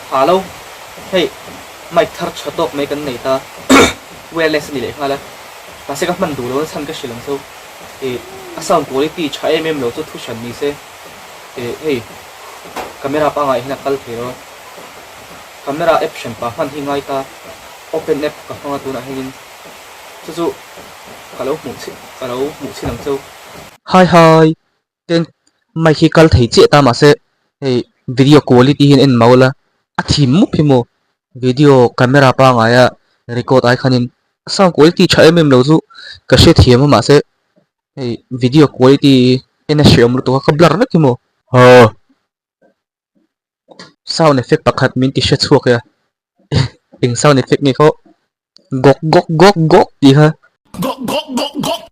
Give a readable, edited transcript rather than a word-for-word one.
Pha lo, hei mic thar tha tawk mai kan nei ta, wireless a ni leh nghal a, mahse ka hman duh lo na chhan ka hrilh ang chu, ih a sound quality tha em em lo chu thu hran ni se, ih hei camera pangai hian a kal thei lo a, camera app hran pah hman hi ngai ta, open app ka hmang a tunah hianin chu chu ka lo hmuh chhin ka lo hmuh chhin ang chu. Hi hi. Tin, mic hi kal thei chiah ta mahse hei video quality hian en mau la a thim mup hi maw video camera pangaia record ai khanin sound quality tha em em lo chu ka hrethiam a mahse hei video quality en a hreawm lutuk a ka blur vek hi maw. Sound effect pakhat min ti hre chhuak e a eng sound effect nge khaw gawk gawk gawk gawk tih kha. Gawk gawk gawk gawk.